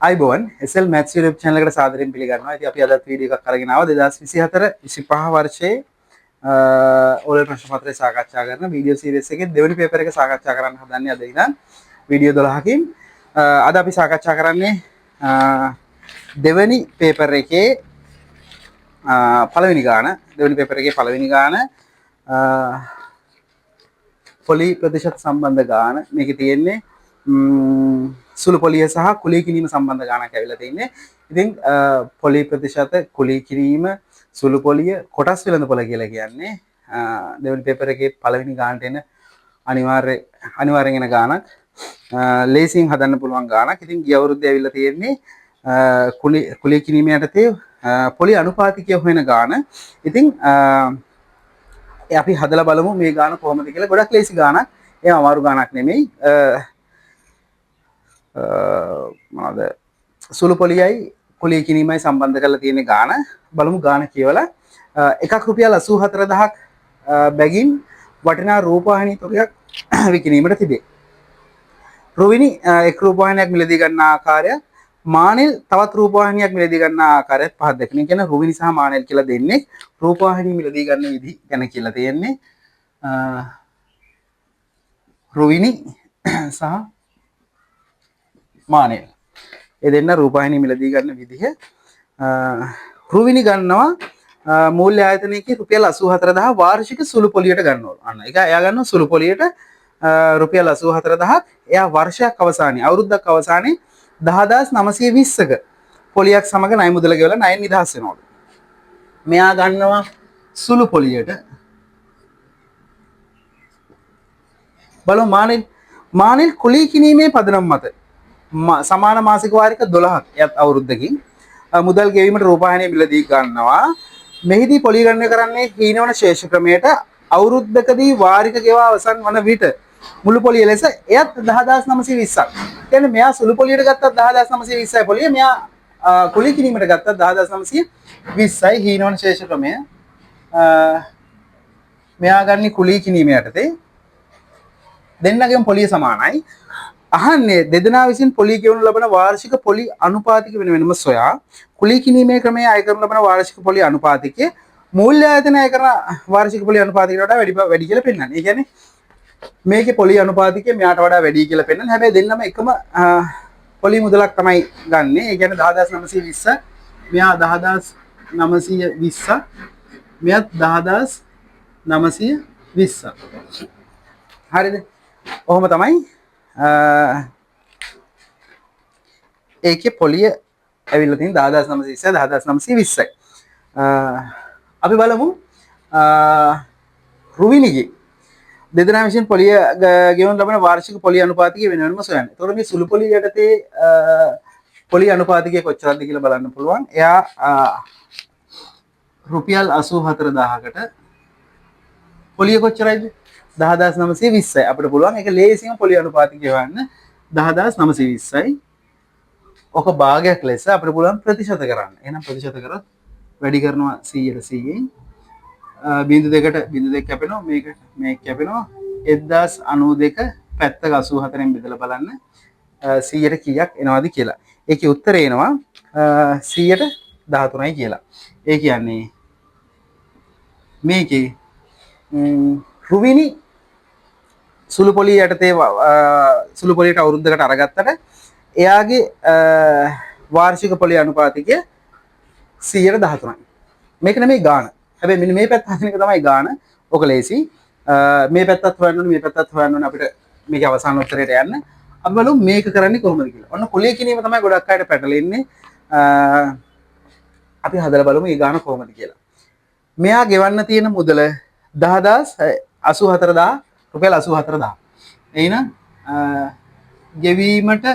ආයුබෝවන්, SL Maths YouTube channel එකට සාදරයෙන් පිළිගන්නවා. ඉතින් අපි අදත් වීඩියෝ එකක් අරගෙන ආවා 2024 25 වර්ෂයේ ඕ ලෙවල් ප්‍රශ්න පත්‍රය සාකච්ඡා කරන වීඩියෝ සීරීස් එකේ දෙවෙනි පේපර් එක සාකච්ඡා කරන්න හදන්නේ අද ඉඳන් වීඩියෝ 12කින්. අද අපි සාකච්ඡා කරන්නේ දෙවෙනි පේපර් එකේ පළවෙනි ගාන. දෙවෙනි පේපර් එකේ පළවෙනි ගාන පොලි ප්‍රතිශත සම්බන්ධ ගාන. මේකේ තියෙන්නේ සුළු පොලිය සහ කුලී කිරීම සම්බන්ධ ගානක් ඇවිල්ලා තින්නේ. ඉතින් පොලි ප්‍රතිශත, කුලී කිරීම, සුළු පොලිය, කොටස් වෙළඳ පොළ කියලා කියන්නේ දෙවෙනි පේපර් එකේ පළවෙනි ගානට එන අනිවාර්යෙන් එන ගානක්. ලේසියෙන් හදන්න පුළුවන් ගානක්. ඉතින් ගිය අවුරුද්දේ ඇවිල්ලා තියෙන්නේ කුලී කිරීම යටතේ පොලි අනුපාතිකය හොයන ගාන. ඉතින් අපි හදලා බලමු මේ ගාන කොහොමද කියලා. ගොඩක් ලේසි ගානක්. ඒ අමාරු ගානක් නෙමෙයි. මොනවද, සුළු පොලියයි කුලී කිරීමයි සම්බන්ධ කරලා තියෙන ගාන. බලමු ගාන කියවලා. එකක් රුපියල් 84,000ක් බැගින් වටිනා රූපවාහිනී තොගයක් විකිණීමට තිබේ. රුවිනි එක් රූපවාහිනියක් මිලදී ගන්නා ආකාරය, මානෙල් තවත් රූපවාහිනියක් මිලදී ගන්නා ආකාරයත් පහත දැක්වෙන. ඒ කියන්නේ රුවිනි සහ මානෙල් කියලා දෙන්නේ රූපවාහිනී මිලදී ගන්න විදි ගැන කියලා තියෙන්නේ. රුවිනි සහ මානෙල් ඒ දෙන්න රූපවාහිනී මිලදී ගන්න විදිහ. රුවිනි ගන්නවා මූල්‍ය ආයතනයකින් රුපියල් 84,000 වාර්ෂික සුළු පොලියට ගන්නවලු. අන්න ඒක එයා ගන්නවා සුළු පොලියට රුපියල් 84,000ක්. එයා වර්ෂයක් අවසානයේ, අවුරුද්දක් අවසානයේ 10,920ක පොලියක් සමග ණය මුදල ගෙවලා ණයෙන් නිදහස් වෙනවලු. මෙයා ගන්නවා සුළු පොලියට. බලමු මානෙල්. මානෙල් කුලී කිරීමේ පදනම මත සමාන මාසික වාරික 12ක් එයත් අවුරුද්දකින් මුදල් ගෙවීමට රූපවාහිනිය මිලදී ගන්නවා. මෙහිදී පොලි ගණනය කරන්නේ හීනවන ශේෂ ක්‍රමයට. අවුරුද්දකදී වාරික ගෙවා අවසන් වන විට මුළු පොලිය ලෙස එයත් 10,920ක්. කියන්නේ මෙයා සුළු පොලියට ගත්තත් 10,920යි පොලිය. මෙයා කුලී කිරීමට ගත්තත් 10,920යි හීනවන ශේෂ ක්‍රමය. මෙයා ගන්නේ කුලී කිරීම යටතේ. දෙන්නගේම පොලිය සමානයි. අහන්නේ දෙදෙනා විසින් පොලි ගෙවනු ලබන වාර්ෂික පොලි අනුපාතික වෙන වෙනම සොයා කුලී කිරීමේ ක්‍රමය අය කරනු ලබන වාර්ෂික පොලි අනුපාතිකය මූල්‍ය ආයතනය අය කරන වාර්ෂික පොලි අනුපාතිකයට වඩා වැඩි කියලා පෙන්වන්නේ. ඒ කියන්නේ මේකේ පොලි අනුපාතිකය මෙයාට වඩා වැඩි කියලා පෙන්වන්නේ. හැබැයි දෙන්නම එකම පොලි මුදලක් තමයි ගන්නෙ. ඒ කියන්නේ 10,920, මෙයා 10,920, මෙයාත් 10,920. හරිද? ඔහොම තමයි ඒකේ පොලිය ඇවිල්ලා තියෙන 10,920, 10,920යි. අපි බලමු රුවිනිගේ දෙදෙනා විසින් පොලිය ගෙවනු ලබන වාර්ෂික පොලි අනුපාතිකය වෙන වෙනම සොයන්න. එතකොට මේ සුළු පොලිය යටතේ පොලි අනුපාතිකය කොච්චරද කියලා බලන්න පුළුවන්. එයා රුපියල් 84,000කට පොලිය කොච්චරයිද? 10,920යි. අපිට පුළුවන් ඒක ලේසියෙන් පොලි අනුපාතිකය හොයන්න. 10,920යි. ඔක භාගයක් ලෙස අපිට පුළුවන් ප්‍රතිශත කරන්න. එහෙනම් ප්‍රතිශත කරොත් වැඩි කරනවා 100ට 100න්. බිංදු දෙකට බිංදු දෙක කැපෙනවා, මේක මේක කැපෙනවා. 1092 පැත්තක 84න් බෙදලා බලන්න 100ට කීයක් එනවද කියලා. ඒකේ උත්තරේ එනවා 100ට 13යි කියලා. ඒ කියන්නේ මේකේ රුවිනි සුළු පොලිය යටතේ සුළු පොලියට අවුරුද්දකට අරගත්තට එයාගේ වාර්ෂික පොලි අනුපාතිකය 100ට 13යි. මේක නෙමෙයි ගාන. හැබැයි මෙන්න මේ පැත්ත හදන එක තමයි ගාන. ඔක ලේසි. මේ පැත්තත් හොයන්න ඕනේ, මේ පැත්තත් හොයන්න ඕනේ අපිට මේකේ අවසාන උත්තරයට යන්න. අපි බලමු මේක කරන්නේ කොහොමද කියලා. ඔන්න කුලී කිරීම තමයි ගොඩක් අයට පැටලෙන්නේ. අපි හදලා බලමු මේ ගාන කොහොමද කියලා. මෙයා ගෙවන්න තියෙන මුදල දහදාස් අසූහතරදා, රුපියල් 84,000. එහෙනම් ගෙවීමට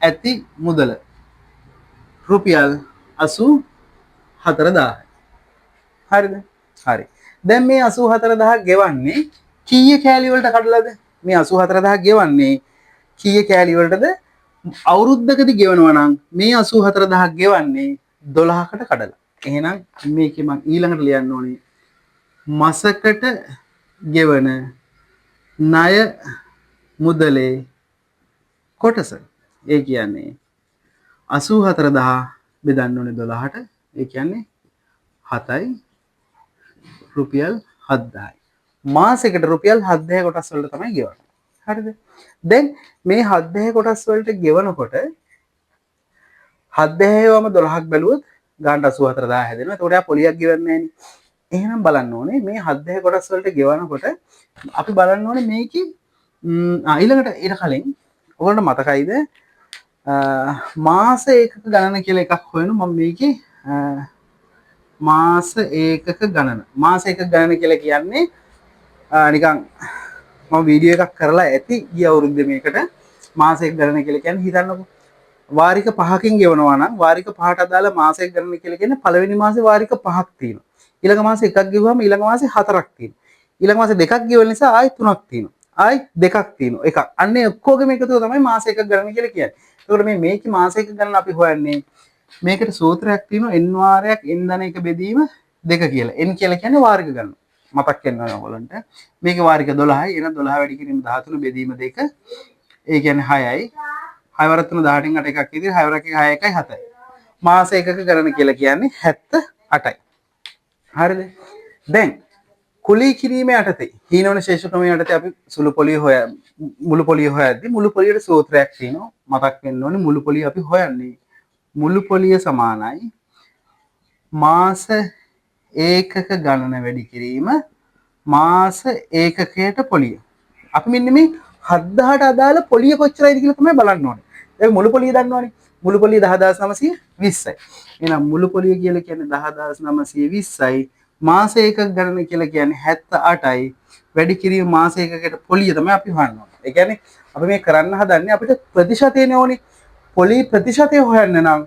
ඇති මුදල රුපියල් 84,000. හරිද? හරි. දැන් මේ 84,000 ගෙවන්නේ කීය කෑලි වලට කඩලාද? මේ 84,000 ගෙවන්නේ කීය කෑලි වලටද? අවුරුද්දකදී ගෙවනවා නම් මේ 84,000 ගෙවන්නේ 12කට කඩලා. එහෙනම් මේකේ මං ඊළඟට ලියන්න ඕනේ මසකට ගෙවන ණය මුදලේ කොටස. ඒ කියන්නේ 84000 බෙදන්න ඕනේ 12ට. ඒ කියන්නේ 7යි රුපියල් 7000යි. මාසෙකට රුපියල් 7000 කොටස් වලට තමයි ගෙවන්නේ. හරිද? දැන් මේ 7000 කොටස් වලට ගෙවනකොට 7000වම 12ක් බැලුවොත් ගානට 84000 හැදෙනවා. එතකොට එයා පොලියක් ගෙවන්නේ නෑනේ. එහෙනම් බලන්න ඕනේ මේ 7000 කොටස් වලට ගෙවනකොට අපි බලන්න ඕනේ මේකේ ඊළඟට ඊට කලින් ඔයගොල්ලන්ට මතකයිද මාස ඒකක ගණන කියලා එකක් හොයන මම මේකේ මාස ඒකක ගණන, මාස ඒකක ගණන කියලා කියන්නේ නිකන් මම වීඩියෝ එකක් කරලා ඇති ගිය අවුරුද්දේ. මේකට මාස ඒකක ගණන කියලා කියන්නේ හිතන්නකෝ වාරික 5කින් ගෙවනවා නම් වාරික 5ට අදාළ මාස ඒකක ගණන කියලා කියන්නේ පළවෙනි මාසේ වාරික 5ක් තියෙනවා. ඊළඟ මාසේ එකක් ගෙවුවම ඊළඟ මාසේ 4ක් තියෙනවා. ඊළඟ මාසේ දෙකක් ගෙවන නිසා ආයෙත් 3ක් තියෙනවා. ආයෙත් දෙකක් තියෙනවා. එකක්. අන්න ඒ ඔක්කොගේම එකතුව තමයි මාස එකක ගණන කියලා කියන්නේ. එතකොට මේ මේකේ මාස එකක ගණන අපි හොයන්නේ මේකට සූත්‍රයක් තියෙනවා n වාරයක් n ධන එක බෙදීම 2 කියලා. n කියලා කියන්නේ වාරික ගණන. මතක් වෙන්න ඕන ඔයගොල්ලන්ට. මේකේ වාරික 12යි. එහෙනම් 12 වැඩි කිරීම 13 බෙදීම 2. ඒ කියන්නේ 6යි. 6 වරක් 3 18න් 8 එකක් ඉතිරි 6 වරක් 1 6 1යි 7යි. මාස එකක ගණන කියලා කියන්නේ 78යි. හරිද? දැන් කුලී කිරීම යටතේ හීනවන ශේෂ ක්‍රමය යටතේ අපි සුළු පොලිය හොය මුළු පොලිය හොයද්දි මුළු පොලියට සූත්‍රයක් තියෙනවා. මතක් වෙන්න ඕනේ මුළු පොලිය අපි හොයන්නේ මුළු පොලිය සමානයි මාස ඒකක ගණන වැඩි කිරීම මාස ඒකකයට පොලිය. අපි මෙන්න මේ 7000ට අදාළ පොලිය කොච්චරයිද කියලා තමයි බලන්න ඕනේ. දැන් මුළු පොලිය දන්නවනේ. මුළු පොලිය 10920යි. එහෙනම් මුළු පොලිය කියලා කියන්නේ 10920යි. මාස ඒකක ගණන කියලා කියන්නේ 78යි. වැඩි කිරීම මාස ඒකකට පොලිය තමයි අපි හොයන්න ඕනේ. ඒ කියන්නේ අපි මේ කරන්න හදන්නේ අපිට ප්‍රතිශතයනේ ඕනේ. පොලි ප්‍රතිශතය හොයන්න නම්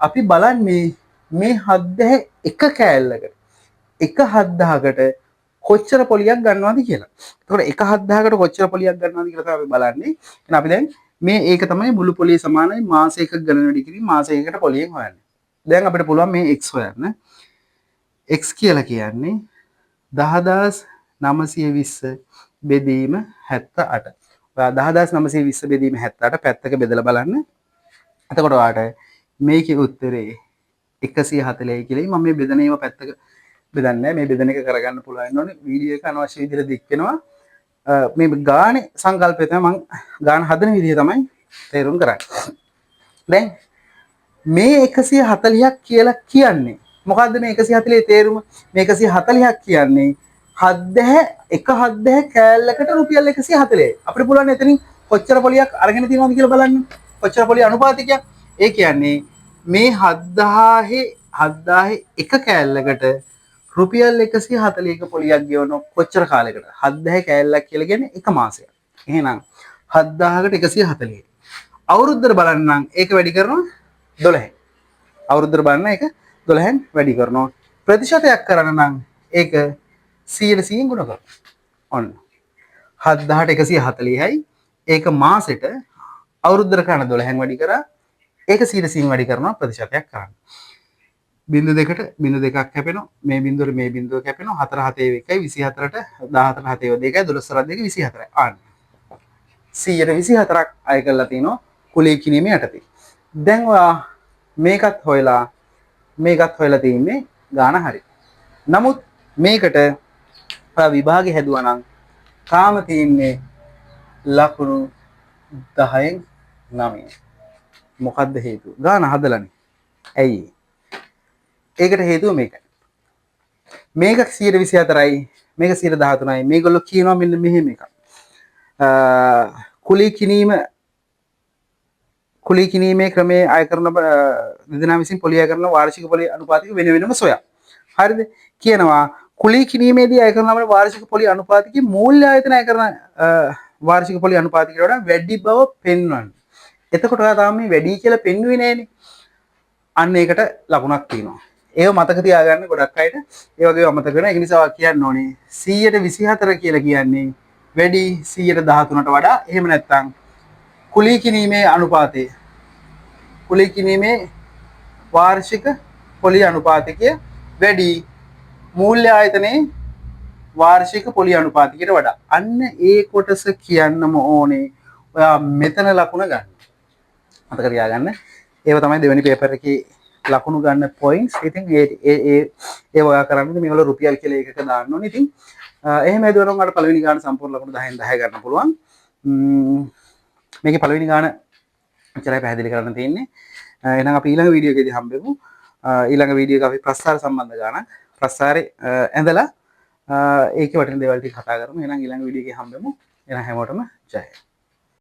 අපි බලන්නේ මේ 7000 එක කෑල්ලකට එක 7000කට කොච්චර පොලියක් ගන්නවද කියලා. එතකොට එක 7000කට කොච්චර පොලියක් ගන්නවද කියලා තමයි අපි බලන්නේ. එහෙනම් අපි දැන් මේ ඒක තමයි මුළු පොලිය සමානයි මාස එකක ගණන වැඩි කිරීම මාස එකකට පොලියෙන් හොයන්නේ. දැන් අපිට පුළුවන් මේ x හොයන්න. x කියලා කියන්නේ 10920 බෙදීම 78. ඔයා 10920 බෙදීම 78 පැත්තක බෙදලා බලන්න. එතකොට ඔයාට මේකේ උත්තරේ 140යි කියලා. මම මේ බෙදන ඒවා පැත්තක බෙදන්නේ නැහැ. මේ බෙදන එක කරගන්න පුළුවන් වෙන්න ඕනේ. වීඩියෝ එක අනවශ්‍ය විදිහට දික් වෙනවා. මේ ගානේ සංකල්පය තමයි මං ගාන හදන විදිහ තමයි තේරුම් කරන්නේ. දැන් මේ 140ක් කියලා කියන්නේ මොකද්ද මේ 140 තේරුම? මේ 140ක් කියන්නේ 7000 එක 7000 කෑල්ලකට රුපියල් 140යි. අපිට පුළුවන් එතනින් කොච්චර පොලියක් අරගෙන තියෙනවද කියලා බලන්න. කොච්චර පොලිය අනුපාතිකයක්? ඒ කියන්නේ මේ 7000 එක කෑල්ලකට රුපියල් 141 පොලියක් ගෙවන කොච්චර කාලයකට? 7000 කෑල්ලක් කියලා කියන්නේ එක මාසයක්. එහෙනම් 7000කට 140. අවුරුද්දට බලන්න නම් ඒක වැඩි කරනවා 12. අවුරුද්දට බලන්න ඒක 12න් වැඩි කරනවා. ප්‍රතිශතයක් කරන්න නම් ඒක 100න් ගුණ කරනවා. ඔන්න 7000ට 140යි. ඒක මාසෙට අවුරුද්දට කරන 12න් වැඩි කරා. ඒක 100න් වැඩි කරනවා ප්‍රතිශතයක් කරන්න. බිංදු දෙකට බිංදු දෙකක් කැපෙනවා. මේ බිංදුවට මේ බිංදුව කැපෙනවා. 4 7 1යි 24ට 14 7 2යි 12 4 2 24යි. ආන්න 124ක් අය කරලා තිනවා කුලී කිරීම යටතේ. දැන් ඔයා මේකත් හොයලා මේකත් හොයලා තින්නේ ගාන හරි. නමුත් මේකට ඔයා විභාගෙ හැදුවා නම් තාම තියෙන්නේ ලකුණු 10න් 9. මොකද්ද හේතුව? ගාන හදලානේ. ඇයි? ඒකට හේතුව මේකයි. මේක 124යි මේක 113යි. මේගොල්ලෝ කියනවා මෙන්න මෙහෙම එකක්. කුලී කිරීම කුලී කිරීමේ ක්‍රමයේ අය කරන දෙදෙනා විසින් පොලිය අය කරන වාර්ෂික පොලිය අනුපාතික වෙන වෙනම සොයා. හරිද? කියනවා කුලී කිරීමේදී අය කරන ලබන වාර්ෂික පොලිය අනුපාතිකයේ මූල්‍ය ආයතන අය කරන වාර්ෂික පොලිය අනුපාතිකයට වඩා වැඩි බව පෙන්වන්න. එතකොට ඔයා තාම මේ වැඩි කියලා පෙන්වුවේ නෑනේ. අන්න ඒකට ලකුණක් තියෙනවා. ඒව මතක තියාගන්න ගොඩක් අයට ඒ වගේ අමතක වෙනවා. ඒක නිසා ඔයා කියන්න ඕනේ 124 කියලා කියන්නේ වැඩි 113ට වඩා. එහෙම නැත්නම් කුලී කිරීමේ අනුපාතය කුලී කිරීමේ වාර්ෂික පොලි අනුපාතිකය වැඩි මූල්‍ය ආයතනයේ වාර්ෂික පොලි අනුපාතිකයට වඩා. අන්න ඒ කොටස කියන්නම ඕනේ. ඔයා මෙතන ලකුණ ගන්න. මතක තියාගන්න. ඒව තමයි දෙවෙනි පේපර් එකේ ලකුණු ගන්න පොයින්ට්ස්. ඉතින් ඒ ඒ ඒ ඒ ඔයා කරන්නේ මේවල රුපියල් කියලා ඒකක දාන්න ඕනේ. ඉතින් එහෙම හැදුවා නම් ඔයාලට පළවෙනි ගාන සම්පූර්ණ ලකුණු 10න් 10 ගන්න පුළුවන්. මේකේ පළවෙනි ගාන එච්චරයි පැහැදිලි කරන්න තියෙන්නේ. එහෙනම් අපි ඊළඟ වීඩියෝ එකේදී හම්බෙමු. ඊළඟ වීඩියෝ එක අපි ප්‍රස්ථාර සම්බන්ධ ගානක් ප්‍රස්ථාරේ ඇඳලා ඒකේ වටින දේවල් ටික කතා කරමු. එහෙනම් ඊළඟ වීඩියෝ එකේ හම්බෙමු. එහෙනම් හැමෝටම ජය.